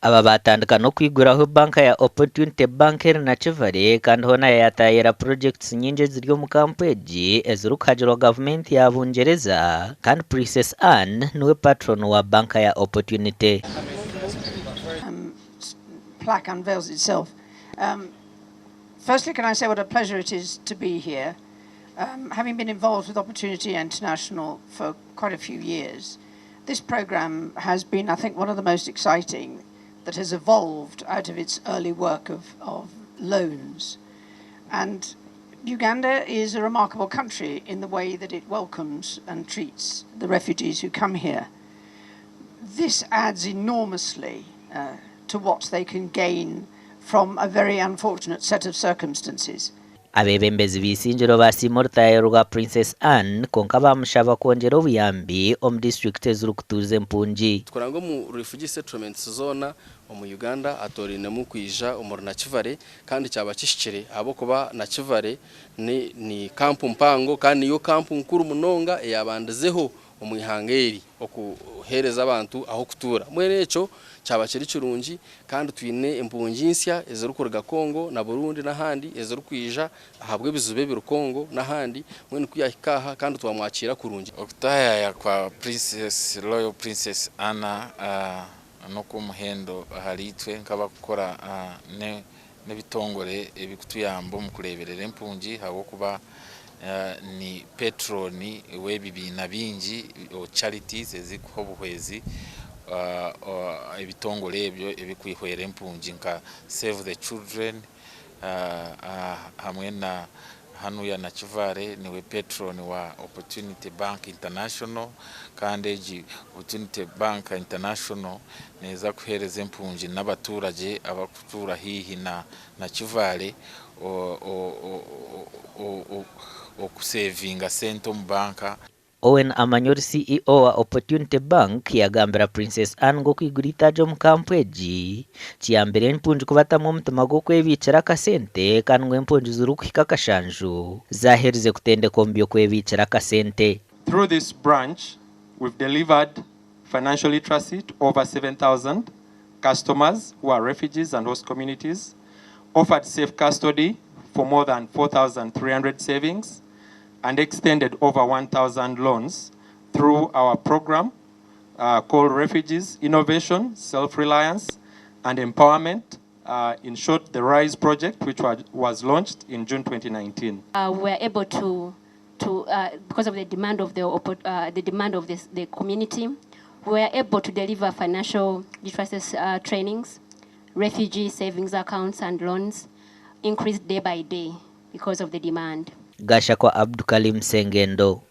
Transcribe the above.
Aba baatandika n'okwiguraho banka ya Opportunity Bank eri Nakivale kandi hoona yaataayira projects nyingi eziri omu kampu egi ezirikuhagirwa gavumenti ya Bungyereza kandi Princess Anne niwe patron wa banka ya Opportunity. Plaque unveils itself. Firstly, can I say what a pleasure it is to be here? Having been involved with Opportunity International for quite a few years, this program has been, I think, one of the most exciting that has evolved out of its early work of loans. And Uganda is a remarkable country in the way that it welcomes and treats the refugees who come here. This adds enormously to what they can gain from a very unfortunate set of circumstances. Abeebembezi b'eisingiro baasiima orutaayiro rwa Princess Anne kwonka baamushaba kwongyera obuyambi omu disiturikiti ezirikutuuza empungi. Tukuranga omu refugee settlements zoona omu Uganda atoorainemu kwija omuri Nakivale kandi kyaba kihikire ahabw'okuba Nakivale ni, ni kampu mpango kandi niyo kampu nkuru munonga eyabandizeho omu ihanga eri okuheereza abantu ah'okutuura. Mbwenu ekyo kyaba kiri kirungi kandi twine empungi nsya ezirikuruga Congo na Burundi n'ahandi ezirikwija ahabw'ebizibu ebiri Congo n'ahandi, mbwenu ku yahika aha kandi twamwakiira kurungi. Okutaayaaya kwa Princess Royal Princess Anna n'okw'omuhendo ahariitwe nk'abakukora n'ebitongore ebikutuyamba omu kureeberera empungi ahabw'okuba ni patron w'ebibiina bingi, charities, ezikuha obuhwezi ebitongore ebyo ebikwihwera empungi nka Save the Children hamwe na hanuya Nakivale niwe patron wa Opportunity Bank International. Kandi egi Opportunity Bank International neeza kuheereza empungi n'abaturage abakutuura haihi na Nakivale okusevinga sente omu banka. Owen Amanyori, CEO wa Opportunity Bank, yagambira Princess Anne ngu okwigura itaagi omu kampu egi kiyambire empungi kubatamu omutima gw'okwebiikira akasente kandi ngu empungi zirikuhika akashanju zaaherize kutendekwa omu by'okwebiikira akasente. Through this branch, we've delivered financial literacy to over 7,000 customers who are refugees and host communities, offered safe custody for more than 4,300 savings, and extended over 1,000 loans through our program called Refugees Innovation, Self-Reliance, and Empowerment. In short, the RISE project, which was launched in June 2019. We were able to, because of the demand of the community, we were able to deliver financial literacy trainings, refugee savings accounts and loans increased day by day because of the demand. Gashakwa Abdukalim Sengendo.